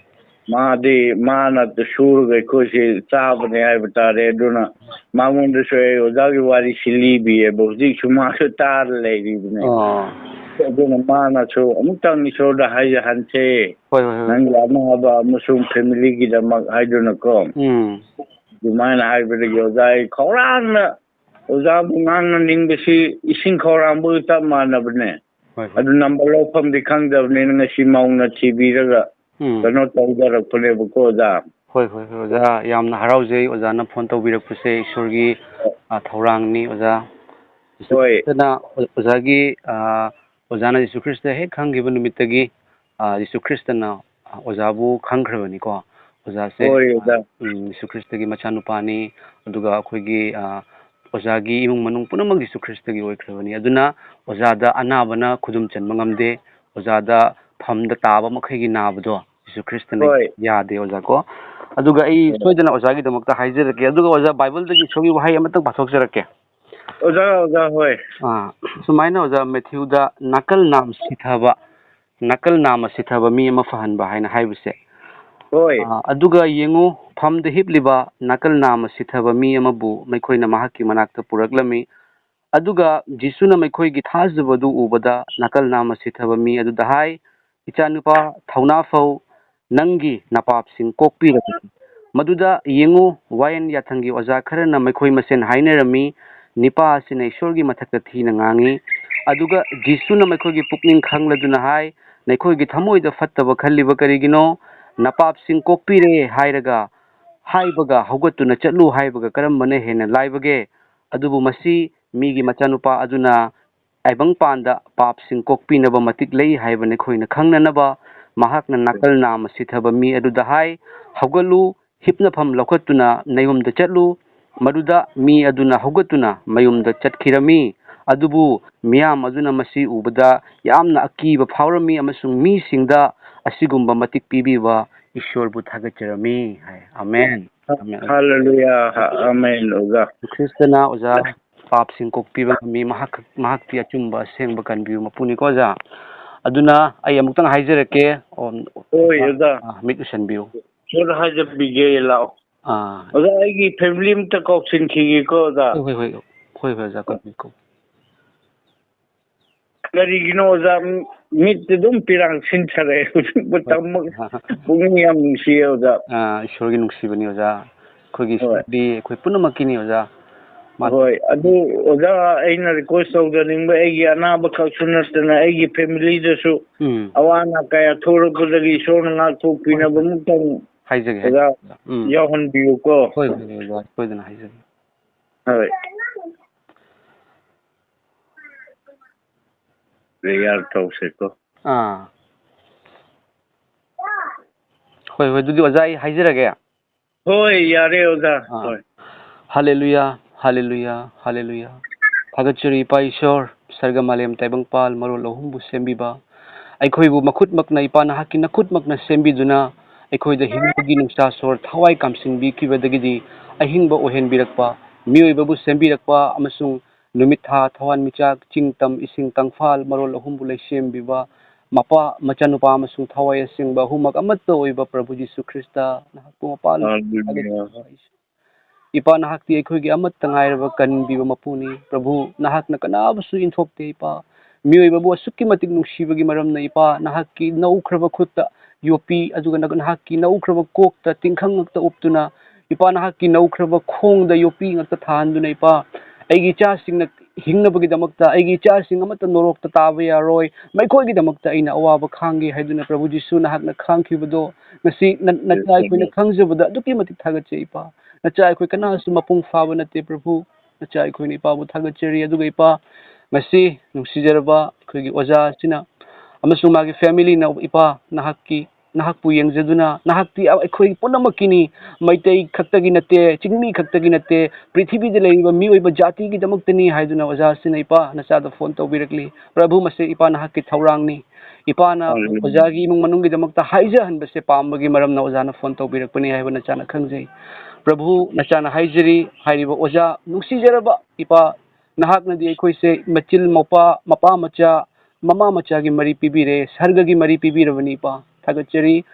ꯃꯥꯗꯤ, ꯃꯥꯅ ꯁꯨꯔꯒ ꯑꯩꯈꯣꯏꯁꯦ ꯆꯥꯕꯅꯦ ꯍꯥꯏꯕ ꯇꯥꯔꯦ꯫ ꯑꯗꯨꯅ ꯃꯉꯣꯟꯗꯁꯨ ꯑꯩ ꯑꯣꯖꯥꯒꯤ ꯋꯥꯔꯤꯁꯤ ꯂꯤꯕꯤꯌꯦꯕ, ꯍꯧꯖꯤꯛꯁꯨ ꯃꯥꯁꯨ ꯇꯥꯔ ꯂꯩꯔꯤꯕꯅꯦ꯫ ꯑꯣ꯫ ꯑꯗꯨꯅ ꯃꯥꯅꯁꯨ ꯑꯃꯨꯛꯇꯪ ꯏꯁꯣꯔꯗ ꯍꯥꯏꯖꯍꯟꯁꯦ, ꯍꯣꯏ, ꯍꯣꯏ, ꯍꯣꯏ꯫ ꯅꯪꯒꯤ ꯑꯅꯥꯕ ꯑꯃꯁꯨꯡ ꯐꯦꯃꯤꯂꯤꯒꯤꯗꯃꯛ ꯍꯥꯏꯗꯨꯅꯀꯣ꯫ ꯎꯝ꯫ ꯑꯗꯨꯃꯥꯏꯅ ꯍꯥꯏꯕꯗꯒꯤ ꯑꯣꯖꯥ ꯑꯩ ꯈꯧꯔꯥꯡꯅ, ꯑꯣꯖꯥꯕꯨ ꯉꯥꯡꯅꯅꯤꯡꯕꯁꯤ ꯏꯁꯤꯡ ꯈꯧꯔꯥꯡꯕꯒ ꯆꯞ ꯃꯥꯟꯅꯕꯅꯦ꯫ ꯍꯣꯏ, ꯍꯣꯏ꯫ ꯑꯗꯨ ꯅꯝꯕꯔ ꯂꯧꯐꯝꯗꯤ ꯈꯪꯗꯕꯅꯤꯅ ꯉꯁꯤ ꯃꯧꯅ ꯊꯤꯕꯤꯔꯒ ꯎꯝ꯫ ꯀꯩꯅꯣ ꯇꯧꯖꯔꯛꯄꯅꯦꯕꯀꯣ ꯑꯣꯖꯥ꯫ ꯍꯣꯏ, ꯍꯣꯏ, ꯍꯣꯏ, ꯑꯣꯖꯥ, ꯌꯥꯝꯅ ꯍꯔꯥꯎꯖꯩ ꯑꯣꯖꯥꯅ ꯐꯣꯟ ꯇꯧꯕꯤꯔꯛꯄꯁꯦ, ꯏꯁꯣꯔꯒꯤ, ꯑ, ꯊꯧꯔꯥꯡꯅꯤ ꯑꯣꯖꯥ꯫ ꯍꯣꯏ꯫ ꯈ꯭ꯔꯤꯁꯇꯅ ꯑꯣꯖꯥꯒꯤ, ꯑ, ꯑꯣꯖꯥꯅ ꯖꯤꯁꯨ ꯈ꯭ꯔꯤꯁꯇ ꯍꯦꯛ ꯈꯪꯈꯤꯕ ꯅꯨꯃꯤꯠꯇꯒꯤ, ꯑ, ꯖꯤꯁꯨ ꯈ꯭ꯔꯤꯁꯇꯅ ꯑꯣꯖꯥꯕꯨ ꯈꯪꯈ꯭ꯔꯕꯅꯤꯀꯣ꯫ ꯑꯣꯖꯥꯁꯦ, ꯍꯣꯏ, ꯑꯣꯖꯥ꯫ ꯎꯝ, ꯖꯤꯁꯨ ꯈ꯭ꯔꯤꯁꯇꯒꯤ ꯃꯆꯥꯅꯨꯄꯥꯅꯤ, ꯑꯗꯨꯒ ꯑꯩꯈꯣꯏꯒꯤ, ꯑ, ꯑꯣꯖꯥꯒꯤ ꯏꯃꯨꯡ ꯃꯅꯨꯡ ꯄꯨꯝꯅꯃꯛ ꯖꯤꯁꯨ ꯈ꯭ꯔꯤꯁꯇꯒꯤ ꯑꯣꯏꯈ꯭ꯔꯕꯅꯤ꯫ ꯑꯗꯨꯅ ꯑꯣꯖꯥꯗ ꯑꯅꯥꯕꯅ ꯈꯨꯗꯨꯝ ꯆꯟꯕ ꯉꯝꯗꯦ, ꯑꯣꯖꯥꯗ ꯐꯝꯗ ꯇꯥꯕ ꯃꯈꯩꯒꯤ ꯅꯥꯕꯗꯣ ꯖꯤꯁꯨ ꯈ꯭ꯔꯤꯁꯇꯅ ꯍꯣꯏ꯫ ꯌꯥꯗꯦ ꯑꯣꯖꯥ ꯀꯣ꯫ ꯑꯗꯨꯒ ꯑꯩ ꯍꯣꯏ꯫ ꯁꯣꯏꯗꯅ ꯑꯣꯖꯥꯒꯤꯗꯃꯛꯇ ꯍꯥꯏꯖꯔꯛꯀꯦ꯫ ꯑꯗꯨꯒ ꯑꯣꯖꯥ, ꯕꯥꯏꯕꯜꯗꯒꯤ ꯏꯁꯣꯔꯒꯤ ꯋꯥꯍꯩ ꯑꯃꯇꯪ ꯄꯥꯊꯣꯛꯆꯔꯛꯀꯦ꯫ ꯑꯣꯖꯥ, ꯑꯣꯖꯥ, ꯍꯣꯏ꯫ ꯑꯥ, ꯁꯨꯃꯥꯏꯅ ꯑꯣꯖꯥ, ꯃꯦꯊ꯭ꯌꯨꯗ ꯅꯥꯀꯜ ꯅꯥꯝ ꯁꯤꯊꯕ, ꯅꯥꯀꯜ ꯅꯥꯝꯃ ꯁꯤꯊꯕ ꯃꯤ ꯑꯃ ꯐꯍꯟꯕ ꯍꯥꯏꯅ ꯍꯥꯏꯕꯁꯦ꯫ ꯍꯣꯏ꯫ ꯑꯥ, ꯑꯗꯨꯒ ꯌꯦꯡꯉꯨ, ꯐꯝꯗ ꯍꯤꯞꯂꯤꯕ ꯅꯥꯀꯜ ꯅꯥꯝꯃ ꯁꯤꯊꯕ ꯃꯤ ꯑꯃꯕꯨ ꯃꯈꯣꯏꯅ ꯃꯍꯥꯛꯀꯤ ꯃꯅꯥꯛꯇ ꯄꯨꯔꯛꯂꯝꯃꯤ꯫ ꯑꯗꯨꯒ ꯖꯤꯁꯨꯅ ꯃꯈꯣꯏꯒꯤ ꯊꯥꯖꯕꯗꯨ ꯎꯕꯗ ꯅꯥꯀꯜ ꯅꯥꯝꯃ ꯁꯤꯊꯕ ꯃꯤ ꯑꯗꯨꯗ ꯍꯥꯏ, "ꯏꯆꯥꯅꯨꯄꯥ, ꯊꯧꯅꯥ ꯐꯧ, ꯅꯪꯒꯤ ꯅꯄꯥꯞꯁꯤꯡ ꯀꯣꯛꯄꯤꯔꯕꯅꯤ꯫" ꯃꯗꯨꯗ ꯌꯦꯡꯉꯨ, ꯋꯥꯌꯦꯜ ꯌꯥꯊꯪꯒꯤ ꯑꯣꯖꯥ ꯈꯔꯅ ꯃꯈꯣꯏ ꯃꯁꯦꯟ ꯍꯥꯏꯅꯔꯝꯃꯤ, "ꯅꯤꯄꯥ ꯑꯁꯤꯅ ꯏꯁꯣꯔꯒꯤ ꯃꯊꯛꯇ ꯊꯤꯅ ꯉꯥꯡꯉꯤ꯫" ꯑꯗꯨꯒ ꯖꯤꯁꯨꯅ ꯃꯈꯣꯏꯒꯤ ꯄꯨꯛꯅꯤꯡ ꯈꯪꯂꯗꯨꯅ ꯍꯥꯏ, "ꯅꯈꯣꯏꯒꯤ ꯊꯃꯣꯏꯗ ꯐꯠꯇꯕ ꯈꯜꯂꯤꯕ ꯀꯔꯤꯒꯤꯅꯣ? ꯅꯄꯥꯞꯁꯤꯡ ꯀꯣꯛꯄꯤꯔꯦ ꯍꯥꯏꯔꯒ, ꯍꯥꯏꯕꯒ ꯍꯧꯒꯠꯇꯨꯅ ꯆꯠꯂꯨ ꯍꯥꯏꯕꯒ ꯀꯔꯝꯕꯅ ꯍꯦꯟꯅ ꯂꯥꯏꯕꯒꯦ? ꯑꯗꯨꯕꯨ ꯃꯁꯤ ꯃꯤꯒꯤ ꯃꯆꯥꯅꯨꯄꯥ ꯑꯗꯨꯅ ꯇꯥꯏꯕꯪꯄꯥꯟꯗ ꯄꯥꯞꯁꯤꯡ ꯀꯣꯛꯄꯤꯅꯕ ꯃꯇꯤꯛ ꯂꯩ ꯍꯥꯏꯕ ꯅꯈꯣꯏꯅ ꯈꯪꯅꯅꯕ, ꯃꯍꯥꯛꯅ ꯅꯥꯀꯜ ꯅꯥꯝꯃ ꯁꯤꯊꯕ ꯃꯤ ꯑꯗꯨꯗ ꯍꯥꯏ, 'ꯍꯧꯒꯠꯂꯨ, ꯍꯤꯞꯅꯐꯝ ꯂꯧꯈꯠꯇꯨꯅ ꯅꯌꯨꯝꯗ ꯆꯠꯂꯨ.' ꯃꯗꯨꯗ ꯃꯤ ꯑꯗꯨꯅ ꯍꯧꯒꯠꯇꯨꯅ ꯃꯌꯨꯝꯗ ꯆꯠꯈꯤꯔꯝꯃꯤ꯫ ꯑꯗꯨꯕꯨ ꯃꯤꯌꯥꯝ ꯑꯗꯨꯅ ꯃꯁꯤ ꯎꯕꯗ ꯌꯥꯝꯅ ꯑꯀꯤꯕ ꯐꯥꯎꯔꯝꯃꯤ ꯑꯃꯁꯨꯡ ꯃꯤꯁꯤꯡꯗ ꯑꯁꯤꯒꯨꯝꯕ ꯃꯇꯤꯛ ꯄꯤꯕꯤꯕ ꯏꯁꯣꯔꯕꯨ ꯊꯥꯒꯠꯆꯔꯝꯃꯤ ꯍꯥꯏ꯫ ꯑꯃꯦꯟ꯫ ꯑꯃꯦꯟ꯫ ꯍꯥꯂꯦꯂꯨꯌꯥ꯫ ꯑꯃꯦꯟ, ꯑꯣꯖꯥ꯫ ꯈ꯭ꯔꯤꯁꯇꯅ, ꯑꯣꯖꯥ, ꯄꯥꯞꯁꯤꯡ ꯀꯣꯛꯄꯤꯕ ꯉꯝꯃꯤ꯫ ꯃꯍꯥꯛ, ꯃꯍꯥꯛꯇꯤ ꯑꯆꯨꯝꯕ, ꯑꯁꯦꯡꯕ, ꯀꯟꯕꯤꯕ ꯃꯄꯨꯅꯤꯀꯣ, ꯑꯣꯖꯥ꯫ ꯑꯗꯨꯅ ꯑꯩ ꯑꯃꯨꯛꯇꯪ ꯍꯥꯏꯖꯔꯛꯀꯦ꯫ ꯑꯣ, ꯍꯣꯏ, ꯑꯣꯖꯥ꯫ ꯑꯥ, ꯃꯤꯠ ꯎꯏꯁꯟꯕꯤꯌꯨ꯫ ꯁꯣꯔ ꯍꯥꯏꯖꯕꯤꯒꯦ, ꯂꯥꯛꯑꯣ꯫ ꯑꯥ꯫ ꯑꯣꯖꯥ, ꯑꯩꯒꯤ ꯐꯦꯃꯤꯂꯤ ꯑꯝꯇ ꯀꯧꯁꯤꯟꯈꯤꯒꯦꯀꯣ, ꯑꯣꯖꯥ꯫ ꯍꯣꯏ, ꯍꯣꯏ, ꯍꯣꯏ꯫ ꯍꯣꯏ, ꯍꯣꯏ, ꯑꯣꯖꯥ, ꯀꯧꯕꯤꯌꯨ, ꯀꯧꯕꯤꯌꯨ꯫ ꯀꯔꯤꯒꯤꯅꯣ, ꯑꯣꯖꯥ? ꯃꯤꯠꯇꯤ ꯑꯗꯨꯝ ꯄꯤꯔꯥꯡ ꯁꯤꯟꯊꯔꯛꯑꯦ ꯍꯧꯖꯤꯛ ꯃꯇꯝꯃꯛ꯫ ꯄꯨꯛꯅꯤꯡ ꯌꯥꯝ ꯅꯨꯡꯁꯤꯌꯦ, ꯑꯣꯖꯥ꯫ ꯑꯥ, ꯏꯁꯣꯔꯒꯤ ꯅꯨꯡꯁꯤꯕꯅꯤ, ꯑꯣꯖꯥ꯫ ꯑꯩꯈꯣꯏꯒꯤ ꯍꯣꯏ꯫ ꯏꯁꯣꯔꯗꯤ ꯑꯩꯈꯣꯏ ꯄꯨꯝꯅꯃꯛꯀꯤꯅꯤ, ꯑꯣꯖꯥ꯫ ꯃꯥ- ꯍꯣꯏ, ꯑꯗꯨ, ꯑꯣꯖꯥ, ꯑꯩꯅ ꯔꯤꯀ꯭ꯋꯦꯁ ꯇꯧꯖꯅꯤꯡꯕ, ꯑꯩꯒꯤ ꯑꯅꯥꯕ ꯈꯛꯁꯨ ꯅꯠꯇꯅ ꯑꯩꯒꯤ ꯐꯦꯃꯤꯂꯤꯗꯁꯨ ꯎꯝ꯫ ꯑꯋꯥ ꯑꯅꯥ ꯀꯌꯥ ꯊꯣꯛꯂꯛꯄꯗꯒꯤ ꯏꯁꯣꯔꯅ ꯉꯥꯛꯊꯣꯛꯄꯤꯅꯕ ꯑꯃꯨꯛꯇꯪ ꯍꯥꯏꯖꯒꯦ, ꯑꯣꯖꯥ ꯍꯥꯏꯖꯒꯦ꯫ ꯎꯝ꯫ ꯌꯥꯎꯍꯟꯕꯤꯌꯨꯀꯣ꯫ ꯍꯣꯏ, ꯍꯣꯏ, ꯍꯣꯏ, ꯑꯣꯖꯥ, ꯁꯣꯏꯗꯅ ꯍꯥꯏꯖꯒꯦ꯫ ꯍꯣꯏ꯫ ꯄ꯭ꯔꯦꯌꯔ ꯇꯧꯁꯦꯀꯣ꯫ ꯑꯥ꯫ ꯍꯣꯏ, ꯍꯣꯏ, ꯑꯗꯨꯗꯤ ꯑꯣꯖꯥ, ꯑꯩ ꯍꯥꯏꯖꯔꯒꯦ꯫ ꯍꯣꯏ, ꯌꯥꯔꯦ, ꯑꯣꯖꯥ꯫ ꯑꯥ꯫ ꯍꯣꯏ꯫ ꯍꯥꯂꯦꯂꯨꯌꯥ, ꯍꯥꯂꯦꯂꯨꯌꯥ, ꯍꯥꯂꯦꯂꯨꯌꯥ꯫ ꯊꯥꯒꯠꯆꯔꯤ, ꯏꯄꯥ ꯏꯁꯣꯔ, ꯁꯔꯒ ꯃꯥꯂꯦꯝ ꯇꯥꯏꯕꯪꯄꯥꯜ ꯃꯔꯣꯜ ꯑꯍꯨꯝꯕꯨ ꯁꯦꯝꯕꯤꯕ, ꯑꯩꯈꯣꯏꯕꯨ ꯃꯈꯨꯠꯃꯛꯅ, ꯏꯄꯥ ꯅꯍꯥꯛꯀꯤ ꯅꯈꯨꯠꯃꯛꯅ ꯁꯦꯝꯕꯤꯗꯨꯅ, ꯑꯩꯈꯣꯏꯗ ꯍꯤꯡꯕꯒꯤ ꯅꯨꯡꯁꯥ ꯁꯣꯔ ꯊꯋꯥꯏ ꯀꯥꯝꯁꯤꯟꯕꯤꯈꯤꯕꯗꯒꯤꯗꯤ, ꯑꯍꯤꯡꯕ ꯑꯣꯏꯍꯟꯕꯤꯔꯛꯄ, ꯃꯤꯑꯣꯏꯕꯕꯨ ꯁꯦꯝꯕꯤꯔꯛꯄ ꯑꯃꯁꯨꯡ ꯅꯨꯃꯤꯠ, ꯊꯥ, ꯊꯋꯥꯟꯃꯤꯆꯥꯛ, ꯆꯤꯡ, ꯇꯝ, ꯏꯁꯤꯡ, ꯇꯪꯐꯥꯜ, ꯃꯔꯣꯜ ꯑꯍꯨꯝꯕꯨ ꯂꯩꯁꯦꯝꯕꯤꯕ, ꯃꯄꯥ, ꯃꯆꯥꯅꯨꯄꯥ ꯑꯃꯁꯨꯡ ꯊꯋꯥꯏ ꯑꯁꯦꯡꯕ ꯑꯍꯨꯝꯃꯛ ꯑꯃꯠꯇ ꯑꯣꯏꯕ ꯄ꯭ꯔꯚꯨ ꯖꯤꯁꯨ ꯈ꯭ꯔꯤꯁꯇ, ꯅꯍꯥꯛꯄꯨ ꯃꯄꯥꯜ ꯍꯥꯂꯦꯂꯨꯌꯥ꯫ ꯏꯄꯥ, ꯅꯍꯥꯛꯇꯤ ꯑꯩꯈꯣꯏꯒꯤ ꯑꯃꯠꯇ ꯉꯥꯏꯔꯕ ꯀꯟꯕꯤꯕ ꯃꯄꯨꯅꯤ꯫ ꯄ꯭ꯔꯚꯨ, ꯅꯍꯥꯛꯅ ꯀꯅꯥꯕꯨꯁꯨ ꯏꯟꯊꯣꯛꯇꯦ, ꯏꯄꯥ꯫ ꯃꯤꯑꯣꯏꯕꯕꯨ ꯑꯁꯨꯛꯀꯤ ꯃꯇꯤꯛ ꯅꯨꯡꯁꯤꯕꯒꯤ ꯃꯔꯝꯅ, ꯏꯄꯥ, ꯅꯍꯥꯛꯀꯤ ꯅꯧꯈ꯭ꯔꯕ ꯈꯨꯠꯇ ꯌꯣꯠꯄꯤ, ꯑꯗꯨꯒ ꯅ-, ꯅꯍꯥꯛꯀꯤ ꯅꯧꯈ꯭ꯔꯕ ꯀꯣꯛꯇ ꯇꯤꯡꯈꯪ ꯉꯛꯇ ꯎꯞꯇꯨꯅ, ꯏꯄꯥ, ꯅꯍꯥꯛꯀꯤ ꯅꯧꯈ꯭ꯔꯕ ꯈꯣꯡꯗ ꯌꯣꯠꯄꯤ ꯉꯛꯇ ꯊꯥꯍꯟꯗꯨꯅ, ꯏꯄꯥ, ꯑꯩꯒꯤ ꯏꯆꯥꯁꯤꯡꯅ ꯍꯤꯡꯅꯕꯒꯤꯗꯃꯛꯇ, ꯑꯩꯒꯤ ꯏꯆꯥꯁꯤꯡ ꯑꯃꯠꯇ ꯅꯣꯔꯣꯛꯇ ꯇꯥꯕ ꯌꯥꯔꯣꯏ, ꯃꯈꯣꯏꯒꯤꯗꯃꯛꯇ ꯑꯩꯅ ꯑꯋꯥꯕ ꯈꯥꯡꯒꯦ ꯍꯥꯏꯗꯨꯅ ꯄ꯭ꯔꯚꯨ ꯖꯤꯁꯨ ꯅꯍꯥꯛꯅ ꯈꯥꯡꯈꯤꯕꯗꯣ ꯉꯁꯤ ꯅ-, ꯅꯆꯥ ꯑꯩꯈꯣꯏꯅ ꯈꯪꯖꯕꯗ ꯑꯗꯨꯛꯀꯤ ꯃꯇꯤꯛ ꯊꯥꯒꯠꯆꯩ, ꯏꯄꯥ꯫ ꯅꯆꯥ ꯑꯩꯈꯣꯏ ꯀꯅꯥꯁꯨ ꯃꯄꯨꯡ ꯐꯥꯕ ꯅꯠꯇꯦ, ꯄ꯭ꯔꯚꯨ꯫ ꯅꯆꯥ ꯑꯩꯈꯣꯏꯅ ꯏꯄꯥꯕꯨ ꯊꯥꯒꯠꯆꯔꯤ꯫ ꯑꯗꯨꯒ ꯏꯄꯥ, ꯉꯁꯤ ꯅꯨꯡꯁꯤꯖꯔꯕ ꯑꯩꯈꯣꯏꯒꯤ ꯑꯣꯖꯥ ꯑꯁꯤꯅ ꯑꯃꯁꯨꯡ ꯃꯥꯒꯤ ꯐꯦꯃꯤꯂꯤꯅ, ꯏꯄꯥ, ꯅꯍꯥꯛꯀꯤ ꯅꯍꯥꯛꯄꯨ ꯌꯦꯡꯖꯗꯨꯅ, ꯅꯍꯥꯛꯇꯤ ꯑꯩꯈꯣꯏ ꯄꯨꯝꯅꯃꯛꯀꯤꯅꯤ, ꯃꯩꯇꯩ ꯈꯛꯇꯒꯤ ꯅꯠꯇꯦ, ꯆꯤꯡꯃꯤ ꯈꯛꯇꯒꯤ ꯅꯠꯇꯦ, ꯄ꯭ꯔꯤꯊꯤꯕꯤꯗ ꯂꯩꯔꯤꯕ ꯃꯤꯑꯣꯏꯕ ꯖꯥꯇꯤꯒꯤꯗꯃꯛꯇꯅꯤ ꯍꯥꯏꯗꯨꯅ ꯑꯣꯖꯥꯁꯤꯅ ꯏꯄꯥ ꯅꯆꯥꯗ ꯐꯣꯟ ꯇꯧꯕꯤꯔꯛꯂꯤ꯫ ꯄ꯭ꯔꯚꯨ, ꯃꯁꯤ ꯏꯄꯥ ꯅꯍꯥꯛꯀꯤ ꯊꯧꯔꯥꯡꯅꯤ꯫ ꯏꯄꯥꯅ ꯑꯣꯖꯥꯒꯤ ꯏꯃꯨꯡ ꯃꯅꯨꯡꯒꯤꯗꯃꯛꯇ ꯍꯥꯏꯖꯍꯟꯕꯁꯦ ꯄꯥꯝꯕꯒꯤ ꯃꯔꯝꯅ ꯑꯣꯖꯥꯅ ꯐꯣꯟ ꯇꯧꯕꯤꯔꯛꯄꯅꯤ ꯍꯥꯏꯕ ꯅꯆꯥꯅ ꯈꯪꯖꯩ꯫ ꯄ꯭ꯔꯚꯨ, ꯅꯆꯥꯅ ꯍꯥꯏꯖꯔꯤ, ꯍꯥꯏꯔꯤꯕ ꯑꯣꯖꯥ ꯅꯨꯡꯁꯤꯖꯔꯕ ꯏꯄꯥ, ꯅꯍꯥꯛꯅꯗꯤ ꯑꯩꯈꯣꯏꯁꯦ ꯃꯆꯤꯜ ꯃꯧꯄꯥ, ꯃꯄꯥ ꯃꯆꯥ, ꯃꯃꯥ ꯃꯆꯥꯒꯤ ꯃꯔꯤ ꯄꯤꯕꯤꯔꯦ, ꯁꯔꯒꯒꯤ ꯃꯔꯤ ꯄꯤꯕꯤꯔꯕꯅꯤ ꯏꯄꯥ꯫ ꯊꯥꯒꯠꯆꯔꯤ꯫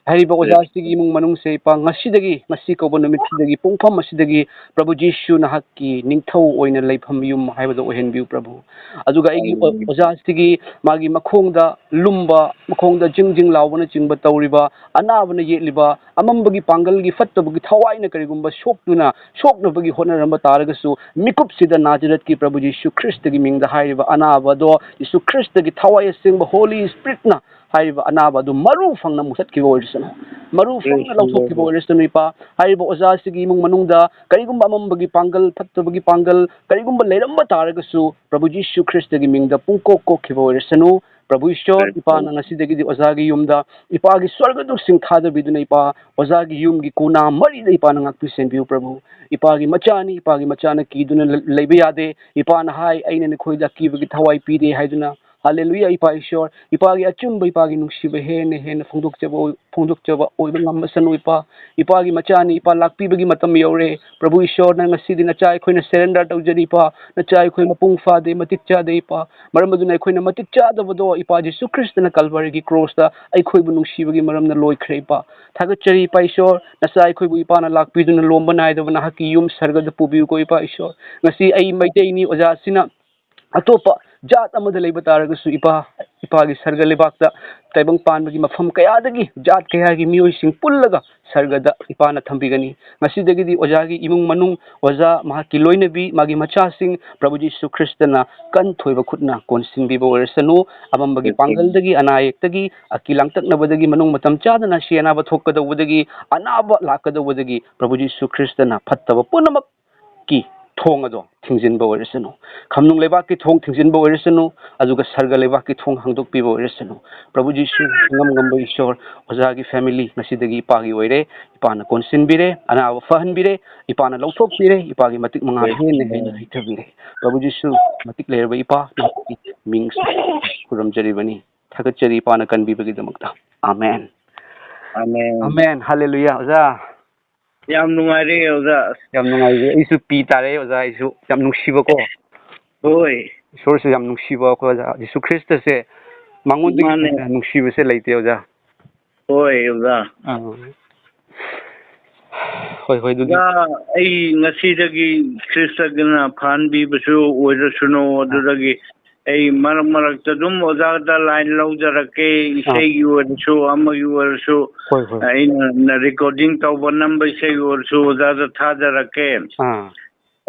ꯍꯥꯏꯔꯤꯕ ꯑꯣꯖꯥꯁꯤꯒꯤ ꯏꯃꯨꯡ ꯃꯅꯨꯡꯁꯦ ꯏꯄꯥ, ꯉꯁꯤꯗꯒꯤ, ꯉꯁꯤ ꯀꯧꯕ ꯅꯨꯃꯤꯠꯁꯤꯗꯒꯤ, ꯄꯨꯡꯐꯝ ꯑꯁꯤꯗꯒꯤ ꯄ꯭ꯔꯚꯨ ꯖꯤꯁꯨ ꯅꯍꯥꯛꯀꯤ ꯅꯤꯡꯊꯧ ꯑꯣꯏꯅ ꯂꯩꯐꯝ ꯌꯨꯝ ꯍꯥꯏꯕꯗꯣ ꯑꯣꯏꯍꯟꯕꯤꯌꯨ ꯄ꯭ꯔꯚꯨ꯫ ꯑꯗꯨꯒ ꯑꯩꯒꯤ ꯑꯣ-, ꯑꯣꯖꯥꯁꯤꯒꯤ ꯃꯥꯒꯤ ꯃꯈꯣꯡꯗ ꯂꯨꯝꯕ, ꯃꯈꯣꯡꯗ ꯖꯤꯡ ꯖꯤꯡ ꯂꯥꯎꯕꯅꯆꯤꯡꯕ ꯇꯧꯔꯤꯕ, ꯑꯅꯥꯕꯅ ꯌꯦꯠꯂꯤꯕ, ꯑꯃꯝꯕꯒꯤ ꯄꯥꯡꯒꯜꯒꯤ ꯐꯠꯇꯕꯒꯤ ꯊꯋꯥꯏꯅ ꯀꯔꯤꯒꯨꯝꯕ ꯁꯣꯛꯇꯨꯅ, ꯁꯣꯛꯅꯕꯒꯤ ꯍꯣꯠꯅꯔꯝꯕ ꯇꯥꯔꯒꯁꯨ, ꯃꯤꯀꯨꯞꯁꯤꯗ ꯅꯥꯖꯔꯠꯀꯤ ꯄ꯭ꯔꯚꯨ ꯖꯤꯁꯨ ꯈ꯭ꯔꯤꯁꯇꯒꯤ ꯃꯤꯡꯗ ꯍꯥꯏꯔꯤꯕ ꯑꯅꯥꯕ ꯑꯗꯣ ꯖꯤꯁꯨ ꯈ꯭ꯔꯤꯁꯇꯒꯤ ꯊꯋꯥꯏ ꯑꯁꯦꯡꯕ ꯍꯣꯂꯤ ꯁ꯭ꯄꯤꯔꯤꯠꯅ ꯍꯥꯏꯔꯤꯕ ꯑꯅꯥꯕ ꯑꯗꯨ ꯃꯔꯨ ꯐꯪꯅ ꯃꯨꯊꯠꯈꯤꯕ ꯑꯣꯏꯔꯁꯅꯨ, ꯃꯔꯨ ꯐꯪꯅ ꯂꯧꯊꯣꯛꯈꯤꯕ ꯑꯣꯏꯔꯁꯅꯨ ꯏꯄꯥ꯫ ꯍꯥꯏꯔꯤꯕ ꯑꯣꯖꯥꯁꯤꯒꯤ ꯏꯃꯨꯡ ꯃꯅꯨꯡꯗ ꯀꯔꯤꯒꯨꯝꯕ ꯑꯃꯝꯕꯒꯤ ꯄꯥꯡꯒꯜ, ꯐꯠꯇꯕꯒꯤ ꯄꯥꯡꯒꯜ ꯀꯔꯤꯒꯨꯝꯕ ꯂꯩꯔꯝꯕ ꯇꯥꯔꯒꯁꯨ, ꯄ꯭ꯔꯚꯨ ꯖꯤꯁꯨ ꯈ꯭ꯔꯤꯁꯇꯒꯤ ꯃꯤꯡꯗ ꯄꯨꯡꯀꯣꯛ ꯀꯣꯛꯈꯤꯕ ꯑꯣꯏꯔꯁꯅꯨ꯫ ꯄ꯭ꯔꯚꯨ ꯏꯁꯣꯔ, ꯏꯄꯥꯅ ꯉꯁꯤꯗꯒꯤꯗꯤ ꯑꯣꯖꯥꯒꯤ ꯌꯨꯝꯗ, ꯏꯄꯥꯒꯤ ꯁ꯭ꯋꯔꯒꯗꯨ ꯁꯤꯡꯊꯥꯗꯕꯤꯗꯨꯅ, ꯏꯄꯥ, ꯑꯣꯖꯥꯒꯤ ꯌꯨꯝꯒꯤ ꯀꯣꯅꯥ ꯃꯔꯤꯗ ꯏꯄꯥꯅ ꯉꯥꯛꯄꯤ ꯁꯦꯟꯕꯤꯌꯨ ꯄ꯭ꯔꯚꯨ꯫ ꯏꯄꯥꯒꯤ ꯃꯆꯥꯅꯤ, ꯏꯄꯥꯒꯤ ꯃꯆꯥꯅ ꯀꯤꯗꯨꯅ ꯂ-, ꯂꯩꯕ ꯌꯥꯗꯦ꯫ ꯏꯄꯥꯅ ꯍꯥꯏ, "ꯑꯩꯅ ꯅꯈꯣꯏꯗ ꯑꯀꯤꯕꯒꯤ ꯊꯋꯥꯏ ꯄꯤꯗꯦ" ꯍꯥꯏꯗꯨꯅ꯫ ꯍꯥꯂꯦꯂꯨꯌꯥ, ꯏꯄꯥ ꯏꯁꯣꯔ, ꯏꯄꯥꯒꯤ ꯑꯆꯨꯝꯕ, ꯏꯄꯥꯒꯤ ꯅꯨꯡꯁꯤꯕ ꯍꯦꯟꯅ ꯍꯦꯟꯅ ꯐꯣꯡꯗꯣꯛꯆꯕ ꯑꯣꯏ-, ꯐꯣꯡꯗꯣꯛꯆꯕ ꯑꯣꯏꯕ ꯉꯝꯃꯁꯅꯨ ꯏꯄꯥ꯫ ꯏꯄꯥꯒꯤ ꯃꯆꯥꯅꯤ, ꯏꯄꯥ, ꯂꯥꯛꯄꯤꯕꯒꯤ ꯃꯇꯝ ꯌꯧꯔꯦ꯫ ꯄ꯭ꯔꯚꯨ ꯏꯁꯣꯔ, ꯅꯪ ꯉꯁꯤꯗꯤ ꯅꯆꯥ ꯑꯩꯈꯣꯏꯅ surrender ꯇꯧꯖꯔꯤ ꯏꯄꯥ꯫ ꯅꯆꯥ ꯑꯩꯈꯣꯏ ꯃꯄꯨꯡ ꯐꯥꯗꯦ, ꯃꯇꯤꯛ ꯆꯥꯗꯦ ꯏꯄꯥ꯫ ꯃꯔꯝ ꯑꯗꯨꯅ ꯑꯩꯈꯣꯏꯅ ꯃꯇꯤꯛ ꯆꯥꯗꯕꯗꯣ ꯏꯄꯥ ꯖꯤꯁꯨ ꯈ꯭ꯔꯤꯁꯇꯅ ꯀꯜꯚꯔꯤꯒꯤ ꯀ꯭ꯔꯣꯁꯇ ꯑꯩꯈꯣꯏꯕꯨ ꯅꯨꯡꯁꯤꯕꯒꯤ ꯃꯔꯝꯅ ꯂꯣꯏꯈ꯭ꯔꯦ ꯏꯄꯥ꯫ ꯊꯥꯒꯠꯆꯔꯤ ꯏꯄꯥ ꯏꯁꯣꯔ, ꯅꯆꯥ ꯑꯩꯈꯣꯏꯕꯨ ꯏꯄꯥꯅ ꯂꯥꯛꯄꯤꯗꯨꯅ ꯂꯣꯝꯕ ꯅꯥꯏꯗꯕ ꯅꯍꯥꯛꯀꯤ ꯌꯨꯝ ꯁꯔꯒꯗ ꯄꯨꯕꯤꯌꯨꯀꯣ ꯏꯄꯥ ꯏꯁꯣꯔ꯫ ꯉꯁꯤ ꯑꯩ ꯃꯩꯇꯩꯅꯤ, ꯑꯣꯖꯥꯁꯤꯅ ꯑꯇꯣꯞꯄ ꯖꯥꯠ ꯑꯃꯗ ꯂꯩꯕ ꯇꯥꯔꯒꯁꯨ ꯏꯄꯥ, ꯏꯄꯥꯒꯤ ꯁꯔꯒ ꯂꯩꯕꯥꯛꯇ ꯇꯥꯏꯕꯪ ꯄꯥꯟꯕꯒꯤ ꯃꯐꯝ ꯀꯌꯥꯗꯒꯤ ꯖꯥꯠ ꯀꯌꯥꯒꯤ ꯃꯤꯑꯣꯏꯁꯤꯡ ꯄꯨꯜꯂꯒ ꯁꯔꯒꯗ ꯏꯄꯥꯅ ꯊꯝꯕꯤꯒꯅꯤ꯫ ꯉꯁꯤꯗꯒꯤꯗꯤ ꯑꯣꯖꯥꯒꯤ ꯏꯃꯨꯡ ꯃꯅꯨꯡ, ꯑꯣꯖꯥ, ꯃꯍꯥꯛꯀꯤ ꯂꯣꯏꯅꯕꯤ, ꯃꯥꯒꯤ ꯃꯆꯥꯁꯤꯡ ꯄ꯭ꯔꯚꯨ ꯖꯤꯁꯨ ꯈ꯭ꯔꯤꯁꯇꯅ ꯀꯟ ꯊꯣꯏꯕ ꯈꯨꯠꯅ ꯀꯣꯟꯁꯤꯟꯕꯤꯕ ꯑꯣꯏꯔꯁꯅꯨ꯫ ꯑꯃꯝꯕꯒꯤ ꯄꯥꯡꯒꯜꯗꯒꯤ, ꯑꯅꯥ ꯑꯌꯦꯛꯇꯒꯤ, ꯑꯀꯤ ꯂꯥꯡꯇꯛꯅꯕꯗꯒꯤ, ꯃꯅꯨꯡ ꯃꯇꯝ ꯆꯥꯗꯅ ꯑꯁꯤ ꯑꯅꯥꯕ ꯊꯣꯛꯀꯗꯧꯕꯗꯒꯤ, ꯑꯅꯥꯕ ꯂꯥꯛꯀꯗꯧꯕꯗꯒꯤ ꯄ꯭ꯔꯚꯨ ꯖꯤꯁꯨ ꯈ꯭ꯔꯤꯁꯇꯅ ꯐꯠꯇꯕ ꯄꯨꯝꯅꯃꯛꯀꯤ ꯊꯣꯡ ꯑꯗꯣ ꯊꯤꯡꯖꯤꯟꯕ ꯑꯣꯏꯔꯁꯅꯨ, ꯈꯝꯅꯨꯡ ꯂꯩꯕꯥꯛꯀꯤ ꯊꯣꯡ ꯊꯤꯡꯖꯤꯟꯕ ꯑꯣꯏꯔꯁꯅꯨ, ꯑꯗꯨꯒ ꯁꯔꯒ ꯂꯩꯕꯥꯛꯀꯤ ꯊꯣꯡ ꯍꯥꯡꯗꯣꯛꯄꯤꯕ ꯑꯣꯏꯔꯁꯅꯨ꯫ ꯄ꯭ꯔꯚꯨ ꯖꯤꯁꯨ, ꯑꯉꯝ ꯉꯝꯕ ꯏꯁꯣꯔ, ꯑꯣꯖꯥꯒꯤ ꯐꯦꯃꯤꯂꯤ ꯉꯁꯤꯗꯒꯤ ꯏꯄꯥꯒꯤ ꯑꯣꯏꯔꯦ, ꯏꯄꯥꯅ ꯀꯣꯟꯁꯤꯟꯕꯤꯔꯦ, ꯑꯅꯥꯕ ꯐꯍꯟꯕꯤꯔꯦ, ꯏꯄꯥꯅ ꯂꯧꯊꯣꯛꯄꯤꯔꯦ, ꯏꯄꯥꯒꯤ ꯃꯇꯤꯛ ꯃꯉꯥꯗ ꯍꯦꯟꯅ ꯍꯦꯟꯅ ꯍꯩꯊꯕꯤꯔꯦ꯫ ꯄ꯭ꯔꯚꯨ ꯖꯤꯁꯨ, ꯃꯇꯤꯛ ꯂꯩꯔꯕ ꯏꯄꯥ, ꯅꯍꯥꯛꯀꯤ ꯃꯤꯡ ꯈꯨꯔꯨꯝꯖꯔꯤꯕꯅꯤ꯫ ꯊꯥꯒꯠꯆꯔꯤ ꯏꯄꯥꯅ ꯀꯟꯕꯤꯕꯒꯤꯗꯃꯛꯇ꯫ ꯑꯃꯦꯟ꯫ ꯑꯃꯦꯟ꯫ ꯑꯃꯦꯟ꯫ ꯍꯜꯂꯦꯂꯨꯌꯥ, ꯑꯣꯖꯥ꯫ ꯌꯥꯝ ꯅꯨꯡꯉꯥꯏꯔꯦ, ꯑꯣꯖꯥ꯫ ꯑꯁ, ꯌꯥꯝ ꯅꯨꯡꯉꯥꯏꯔꯦ꯫ ꯑꯩꯁꯨ ꯄꯤ ꯇꯥꯔꯦ, ꯑꯣꯖꯥ꯫ ꯑꯩꯁꯨ ꯌꯥꯝ ꯅꯨꯡꯁꯤꯕꯀꯣ꯫ ꯍꯣꯏ꯫ ꯏꯁꯣꯔꯁꯨ ꯌꯥꯝ ꯅꯨꯡꯁꯤꯕ ꯑꯩꯈꯣꯏ ꯑꯣꯖꯥ꯫ ꯖꯤꯁꯨ ꯈ꯭ꯔꯤꯁꯇꯁꯦ ꯃꯉꯣꯟꯗꯒꯤ ꯃꯥꯅꯦ꯫ ꯍꯦꯟꯅ ꯅꯨꯡꯁꯤꯕꯁꯦ ꯂꯩꯇꯦ, ꯑꯣꯖꯥ꯫ ꯍꯣꯏ, ꯑꯣꯖꯥ꯫ ꯑꯥ꯫ ꯍꯣꯏ, ꯍꯣꯏ, ꯑꯗꯨꯗꯤ꯫ ꯑꯣꯖꯥ, ꯑꯩ ꯉꯁꯤꯗꯒꯤ ꯈ꯭ꯔꯤꯁꯇꯒꯤꯅ ꯐꯍꯟꯕꯤꯕꯁꯨ ꯑꯣꯏꯔꯁꯅꯨ, ꯑꯗꯨꯗꯒꯤ ꯑꯩ ꯃꯔꯛ ꯃꯔꯛꯇ ꯑꯗꯨꯝ ꯑꯣꯖꯥꯗ ꯂꯥꯏꯟ ꯂꯧꯖꯔꯛꯀꯦ, ꯑꯥ꯫ ꯏꯁꯩꯒꯤ ꯑꯣꯏꯔꯁꯨ, ꯑꯃꯒꯤ ꯑꯣꯏꯔꯁꯨ, ꯍꯣꯏ, ꯍꯣꯏ꯫ ꯑꯩꯅ ꯔꯦꯀꯣꯔꯗꯤꯡ ꯇꯧꯕ, ꯅꯝꯕ ꯏꯁꯩꯒꯤ ꯑꯣꯏꯔꯁꯨ ꯑꯣꯖꯥꯗ ꯊꯥꯖꯔꯛꯀꯦ꯫ ꯑꯥ꯫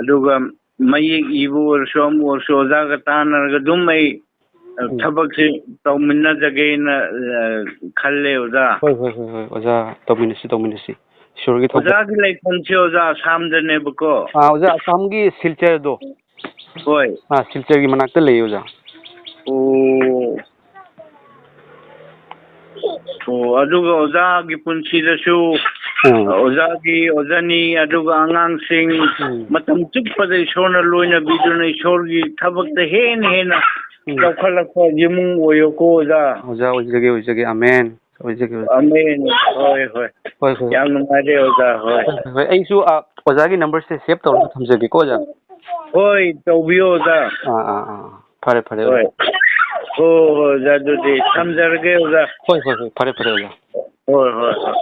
ꯑꯗꯨꯒ ꯃꯌꯦꯛ ꯏꯕ ꯑꯣꯏꯔꯁꯨ, ꯑꯃ ꯑꯣꯏꯔꯁꯨ, ꯑꯣꯖꯥꯒ ꯇꯥꯟꯅꯔꯒ ꯑꯗꯨꯝ ꯑꯩ, ꯑ, ꯎꯝ꯫ ꯊꯕꯛꯁꯤ ꯇꯧꯃꯤꯟꯅꯖꯒꯦꯅ, ꯑ, ꯈꯜꯂꯦ, ꯑꯣꯖꯥ꯫ ꯍꯣꯏ, ꯍꯣꯏ, ꯍꯣꯏ, ꯍꯣꯏ, ꯑꯣꯖꯥ, ꯇꯧꯃꯤꯟꯅꯁꯤ, ꯇꯧꯃꯤꯟꯅꯁꯤ꯫ ꯏꯁꯣꯔꯒꯤ ꯊꯧꯖꯥꯜ꯫ ꯑꯣꯖꯥꯒꯤ ꯂꯩꯐꯝꯁꯦ, ꯑꯣꯖꯥ, ꯑꯁꯥꯝꯗꯅꯦꯕꯀꯣ꯫ ꯑꯥ, ꯑꯣꯖꯥ, ꯑꯁꯥꯝꯒꯤ ꯁꯤꯜꯆꯔꯗꯣ꯫ ꯍꯣꯏ꯫ ꯑꯥ, ꯁꯤꯜꯆꯔꯒꯤ ꯃꯅꯥꯛꯇ ꯂꯩꯌꯦ, ꯑꯣꯖꯥ꯫ ꯑꯣ꯫ ꯑꯣ, ꯑꯗꯨꯒ ꯑꯣꯖꯥꯒꯤ ꯄꯨꯟꯁꯤꯗꯁꯨ, ꯎꯝ꯫ ꯑꯣꯖꯥꯒꯤ, ꯑꯣꯖꯥꯅꯤ, ꯑꯗꯨꯒ ꯑꯉꯥꯡꯁꯤꯡ, ꯎꯝ꯫ ꯃꯇꯝ ꯆꯨꯞꯄꯗ ꯏꯁꯣꯔꯅ ꯂꯣꯏꯅꯕꯤꯗꯨꯅ ꯏꯁꯣꯔꯒꯤ ꯊꯕꯛꯇ ꯍꯦꯟꯅ ꯍꯦꯟꯅ ꯎꯝ꯫ ꯆꯥꯎꯈꯠꯂꯛꯄ ꯏꯃꯨꯡ ꯑꯣꯏꯌꯨꯀꯣ, ꯑꯣꯖꯥ꯫ ꯑꯣꯖꯥ, ꯑꯣꯏꯖꯒꯦ, ꯑꯣꯏꯖꯒꯦ꯫ ꯑꯃꯦꯟ꯫ ꯑꯣꯏꯖꯒꯦ, ꯑꯣꯏꯖꯒꯦ꯫ ꯑꯃꯦꯟ꯫ ꯍꯣꯏ, ꯍꯣꯏ꯫ ꯍꯣꯏ, ꯍꯣꯏ꯫ ꯌꯥꯝ ꯅꯨꯡꯉꯥꯏꯔꯦ, ꯑꯣꯖꯥ꯫ ꯍꯣꯏ꯫ ꯍꯣꯏ, ꯍꯣꯏ, ꯍꯣꯏ꯫ ꯑꯩꯁꯨ, ꯑ, ꯑꯣꯖꯥꯒꯤ ꯅꯝꯕꯔꯁꯦ ꯁꯦꯚ ꯇꯧꯔꯒ ꯊꯝꯖꯒꯦꯀꯣ, ꯑꯣꯖꯥ꯫ ꯍꯣꯏ, ꯇꯧꯕꯤꯌꯣ, ꯑꯣꯖꯥ꯫ ꯑꯥ, ꯑꯥ, ꯑꯥ, ꯑꯥ꯫ ꯐꯔꯦ, ꯐꯔꯦ, ꯍꯣꯏ꯫ ꯑꯣꯖꯥ꯫ ꯍꯣꯏ, ꯍꯣꯏ, ꯑꯣꯖꯥ, ꯑꯗꯨꯗꯤ ꯊꯝꯖꯔꯒꯦ, ꯑꯣꯖꯥ꯫ ꯍꯣꯏ, ꯍꯣꯏ, ꯍꯣꯏ, ꯐꯔꯦ, ꯐꯔꯦ, ꯑꯣꯖꯥ꯫ ꯍꯣꯏ, ꯍꯣꯏ, ꯍꯣꯏ꯫